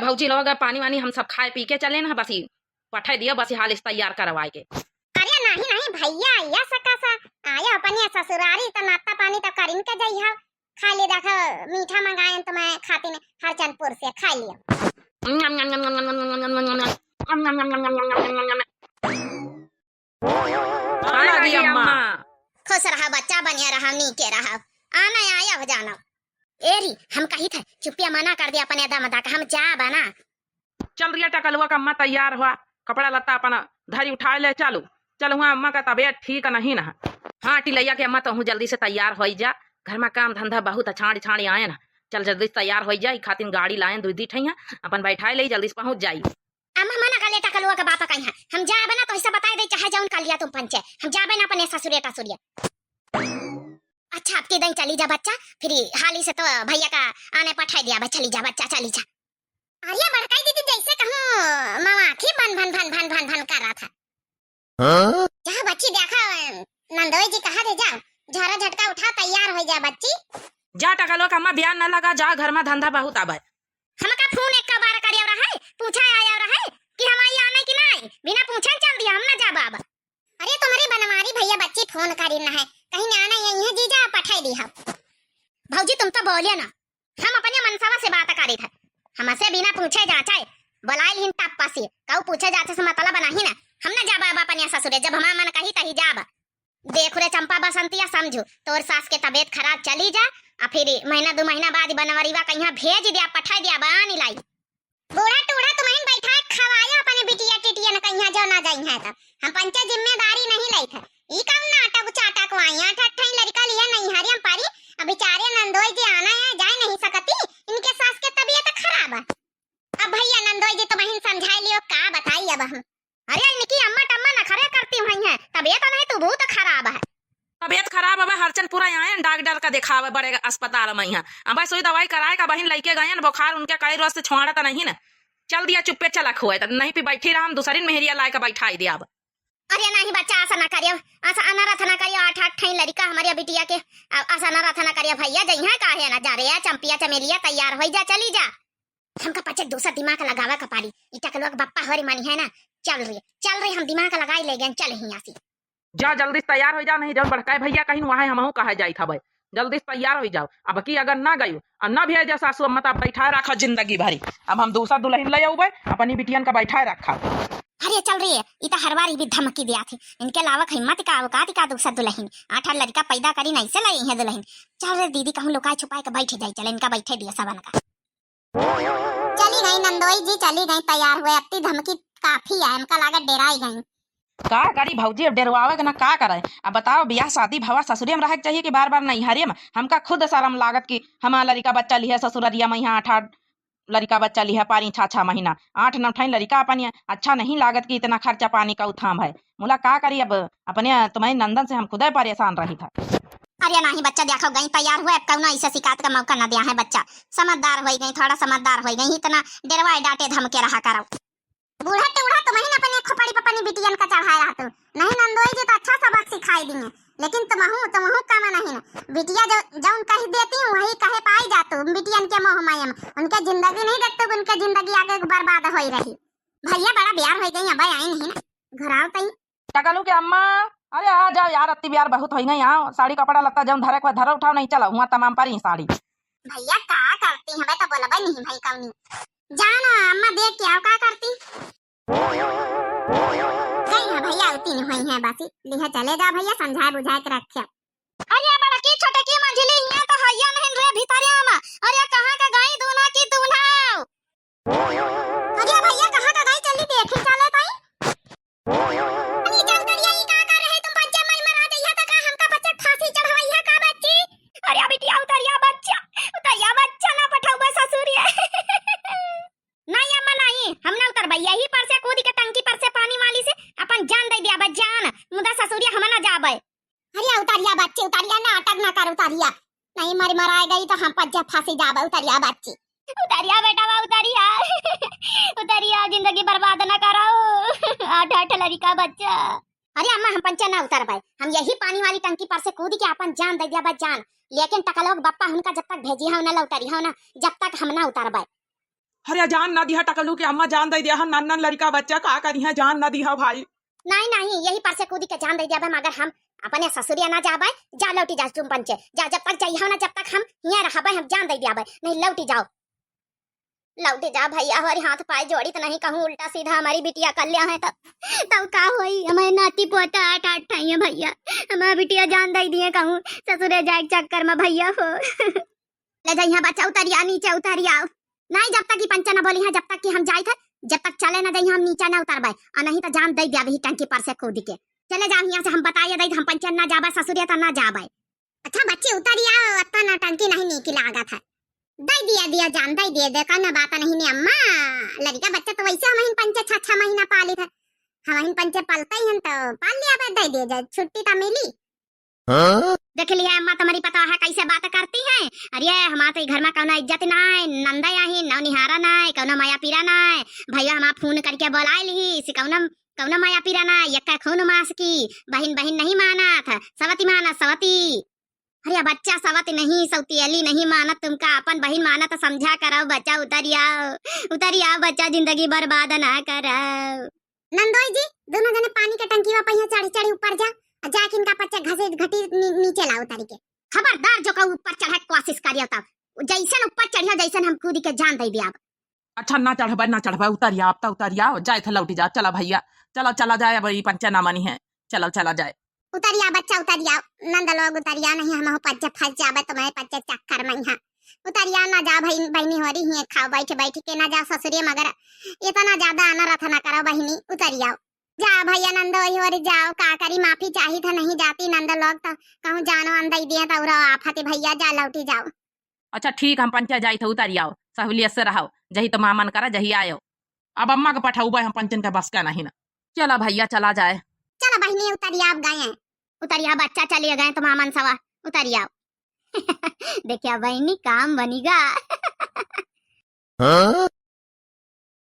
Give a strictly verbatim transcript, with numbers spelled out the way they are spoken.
भौजी लोग, पानी वानी हम सब खाए पी के चले ना, बस ही पठाई दियो, बस ही हाल इस तैयार करवाए के। अरे नहीं नहीं भैया, या सका सा आया अपने ससुरारी त नाश्ता पानी त करिन के जइहा। खा ले, देखो मीठा मंगाएन तुम्हें खातिन हरचंदपुर से, खा लियो। आ गई अम्मा। खुश रहा बच्चा, बनिया रहा, नीके रहा। आना आया हो जाना। ए री, हम कही थे चुपिया मना कर दे अपने दामादा का, हम जाब ना। चल रिया टकलुआ का अम्मा तैयार हुआ, कपड़ा लत्ता अपना धरी उठाए ले, चलू। चल हुआ अम्मा का तबीयत ठीक नहीं ना। हाँ टिलैया के अम्मा, तोहू जल्दी से तैयार होई जा, घर में काम धंधा बहुत छाड़ी छाड़ी आए ना। चल जल्दी से तैयार होई जा, ई खातिन गाड़ी लाएन दुई दी ठैया, अपन बैठाए ले जल्दी से पहुँच जाई। अम्मा मना कर ले टकलुआ के बाप कहीं है, हम जाब ना तो ऐसा बताए दे चाहे जौन कर लिया तुम पंचे, हम जाबे ना अपने ससुरे टसुरिया। अच्छा अब की दिन चली जा बच्चा, फिर हाली से तो भैया का आने पठाई दिया बा, चली जा बच्चा चली जा। अरे बड़काई दीदी जैसे कहूँ मवाखी भन भन भन भन भन भन कर रहा था। हाँ? जा बच्ची देखा नंदोई जी कहा थे, जा झारा झटका उठा तैयार हो जा बच्ची। जा टकलो का अम्मा बियान न लगा, जा घर में धंधा बहुत आबे। हमका फोन एक बार करे रहा है, पूछा आया रहा है कि हम आई आने की नहीं, बिना पूछे चल दिया, हम ना जाब अब। अरे तुम्हारे बनवारी भैया बच्ची फोन करी ना है, कहीं आना यही है जीजा पठाई दी हम। भौजी तुम तो बोलिए ना, हम अपने मनसवा से बात करी थे, हमसे बिना पूछे जाचे बोलाइल हिन टप्पा से, कऊ पूछे जाचे से मतलब नहीं ना, हम ना जाब अब अपने ससुरे, जब हमार मन कही तही जाब। देख रे चंपा बसंतिया समझू, तोर सास के तबीयत खराब चली जा, आ फिर महीना दो महीना बाद बनवरीवा कहीं भेज दिया, पठाई दिया, बानी लाई। बूढ़ा टूढ़ा तुमहिन बैठा खवाया अपने बिटिया टिटियन कहीं जो ना जाई है तो हम पंचे जिम्मेदारी नहीं लई थे। ई कौन नाटक चाटक वाई, आठ आठ ठई लड़का लिया नहीं हरियम पारी, अब बेचारे नंदोई जी आना है, जाए नहीं सकती, इनके सास के तबीयत खराब है। अब भैया नंदोई जी तुमहिन समझाई लियो, का बताई अब हम। अरे इनकी अम्मा टम्मा नखरे करती हुई हैं, तबीयत नहीं तो बहुत खराब है। तबीयत खराब अब हरचन पूरा यहाँ डॉक्टर का दिखावे बड़े अस्पताल में यहाँ। अब सुई दवाई कराए का बहिन लइके गए हैं, बुखार उनके कई रोज से छोड़त नहीं ना। चल दिया चुप्पे चला खोए, त नहीं पी बैठी रहा, हम दूसरी मेहरिया लाए का बैठाई दे अब। अरे नहीं बच्चा, ऐसा ना करियो, ऐसा अनरथ ना करियो, आठ आठ ठई लड़का हमारे बिटिया के, आ-, ऐसा अनरथ ना करियो भैया, जइहा काहे ना जा रे, चंपिया चमेलिया तैयार होई जा, चली जा। हमका पचे दूसर दिमाग लगावे का पारी। ई टकलुआ के बप्पा होरी मानी है ना। चल रे, चल रे, हम दिमाग लगाई ले गए, चल हियाँ से। जा जल्दी से तैयार हो जा, नहीं जौन बड़काए भैया कहीं वहाँ हमहू कहा जाई था भाई। जल्दी से तैयार हो जाओ। अब की अगर ना गई और ना भी जा सासू अम्मा, तो बैठाए रखा जिंदगी भरी। अब हम दूसर दुल्हन ले आउबे, अपनी बिटियन का बैठाए रखा। अरे चल रे, ई तो हर बार ई भी धमकी दिया थे। इनके अलावा हिम्मत का औकात का दूसर दुल्हन। आठ आठ लड़का पैदा करी नहीं से लाई है दुल्हन। चल रे दीदी, कहूँ लुकाए छुपाए के बैठ जाई, चल इनका बैठे दिया सबन का। चली गई नंदोई जी, चली गई, तैयार हुए। अत्ती धमकी काफी है, हमका लागत डेराई गई। का करी भौजी, अब डेरवावे के ना का करे। अब बताओ, बियाह शादी भवा ससुरे में रहे के चाहिए कि बार बार नैहरे में? हमका खुद शर्म लागत कि हमार लड़िका बच्चा लिहे ससुररिया में, यहाँ आठ आठ लड़िका बच्चा लिहे पारी छह छह महीना, आठ नौ ठाई लड़िका अपन, ये अच्छा नहीं लागत कि इतना खर्चा पानी का उठाम है। मुला का करी, अब अपने तुम्हारी नंदन से हम खुदे परेशान रही था। अरे नहीं बच्चा, देखो गई तैयार हुए, अब कौनो ऐसे शिकायत का मौका ना दिया है बच्चा। समझदार होई गई, थोड़ा समझदार होई गई, इतना डेरवाए डांटे धमके रहा करो। बूढ़ा टूढ़ा तुमहिन अपने खोपड़ी पर अपनी बिटियन का चढ़ाए रहा तू। नहीं नंदोई जी तो अच्छा सबक सिखाई दिए, लेकिन तुमहू, तुमहू कम नहीं न। बिटिया जो, जौन कह देती हूँ वही कहे पाई जा तू। बिटियन के मोह माया में उनके जिंदगी नहीं देखते, उनके जिंदगी आगे बर्बाद होई रही। भैया बड़ा ब्यार होई गई, अब आई नहीं ना, घर आओ तई। टकलू के अम्मा, अरे आ जाओ यार, अत्ती ब्यार बहुत होई गई। आओ, साड़ी कपड़ा लत्ता जौन धरे के धरो, उठाओ, नहीं चलो हुआ तमाम परी साड़ी। भैया का करती हमें तो बोलबे नहीं भाई कौनी। जाओ ना अम्मा, देख के आओ का करती। गई है भैया, उतनी हुई है बसी। लिहा चले जा भैया, समझाए बुझाए के रखे। अरे बड़की छोटकी मंझली हियां तो हैया नहीं रे भितरिया में। अरे कहाँ का गई दूना की दूना? अरे भैया कहाँ का गई, जल्दी देखी चले तई। अरे जा उतरिया, ई का कर रहे तुम? बच्चा मर मरा जइहा त का हमका बच्चा फांसी चढ़वइहा का बच्ची? अरे बिटिया उतरिया बच्चा, उतरिया बच्चा ना पठौबे ससुरिया। नहीं अम्मा नहीं, हम ना उतरबे, यही पर से कूद के टंकी पर से पानी वाली से अपन जान दे दिया बे जान, मुदा ससुरिया हम ना जाबे। अरे उतरिया बच्ची, उतरिया, नाटक ना कर, उतरिया। नहीं मर मराए गई तो हम पज्जा फांसी जाबे, उतरिया बच्ची। उतरिया बेटा बा, उतरिया। उतरिया, जिंदगी बर्बाद ना कराओ। आठ आठ लड़िका बच्चा। अरे अम्मा, हम पंचे ना उतरबे, हम यही पानी वाली टंकी पर से कूद के अपन जान दे दिया बे जान। लेकिन टकलवा के बप्पा हुनका जब तक भेजिहा ना लौटरिहा ना, जब तक हम ना उतरबे। अरे जान ना दिहा टकलू के अम्मा, जान दइ दिहा, नन्नन लड़िका बच्चा का करिहा, जान ना दिहा भाई। नहीं, नहीं, यही पर से कूदी के जान दइ दिया, मगर हम अपने ससुरिया ना जाबे। जा लौटी जा तुम पंचे, जा, जब तक जइहो ना, जब तक हम हियाँ रहबे, हम जान दइ दियाबे, नहीं लौटी जाओ। लौटी जा भइया, हमारी हाथ पाए जोड़ी त नहीं कहूँ उल्टा सीधा हमारी बिटिया कर लिया है त, तब का होई? हमारे नाती पोता आठ आठ ठाई है भइया, हमारी बिटिया जान दइ दिए कहूँ ससुरे जाए के चक्कर में भइया हो। ले जा यहाँ बच्चा उतरिया, नीचे उतरिया। नहीं, जब तक ई पंचे ना बोली है, जब तक कि हम जाइत है, जब तक चले ना जाइए हम नीचे ना उतरबे, और नहीं तो जान दइ दिया वही टंकी पर से कूद के। चले जाओ यहाँ से, हम बताइए दे, हम पंचे ना जाबे ससुरिया तो ना जाबे। अच्छा बच्ची उतरिया, अत्ता नौटंकी नहीं नीक लागत है। दइ दिया, दिया जान, दइ दिया, देखा ना बात नहीं ने अम्मा। लड़िका बच्चा तो वैसे हमहिन पंचे छह छह महीना पालित है, हमहिन पंचे पलते ही हम तो पाल लिया बे, दइ दिया जाए, छुट्टी तो मिली। हाँ? देख लिया अम्मा, तुम्हारी पता है कैसे बात करती है। अरे हमारे तो ई घर में कौनो इज्जत ना है, नंदा आही, नौनिहारा ना है, कौनो माया पीरा ना है। भइया हमार फोन करके बोलाए लिही, से कौनो, कौनो माया पीरा ना है, यक्का खून मास की, बहिन बहिन नहीं मानत, सवती मानत, सवती। अरे बच्चा सवत नहीं, सौतियली नहीं मानत, तुमका अपन बहिन मानत समझा करव, बच्चा उतरिया, उतरिया बच्चा, जिंदगी बर्बाद ना करव। नंदोई जी, दोनों जने पानी के टंकी वा पहिया चढ़ी चढ़ी ऊपर जा, आ जाके इनका पच्चे घसीट घटी नी-, नीचे लाओ उतरी के। खबरदार जो कहू ऊपर चढ़े के कोशिश करियो तब, जैसन ऊपर चढ़ियो जैसन हम कूदी के जान दे दिया। अच्छा ना चढ़बे, ना चढ़बे, उतरिया, अब तो उतरिया, जाए थे लौटी जा, चला भइया, चला, चला जाए, अब ई पंचे ना मनी है, चला, चला जाए। उतरिया बच्चा उतरिया, नंद लोग उतरिया, नहीं हम पंचे फंस जाबे तुम्हारे पंचे चक्कर में यहाँ। उतरिया ना जा भाई, बहिनी हो रही है, खाओ बैठ बैठ के ना जा ससुरिया, मगर इतना ज्यादा अनरथ ना करो बहिनी, उतरिया। जा भइया नंदोई हो रही जाओ, का करी, माफी चाही था, नहीं जाती नंद लोग तो कहूँ जानो अंदर दिए तो उरा आफत भइया, जा लौटी जाओ। अच्छा ठीक, हम पंचे जाई थे, उतरियाओ, सहूलियत से रहो, जही तो मामन करा जही आयो। अब अम्मा के पठाऊ भाई, हम पंचन के बस का नहीं ना। चला भइया चला जाए। चला बहिनी उतरिया, अब गए, उतरिया बच्चा चलिए गए तो मामन सवा, उतरिया। देखिया बहिनी काम बनिगा। हाँ?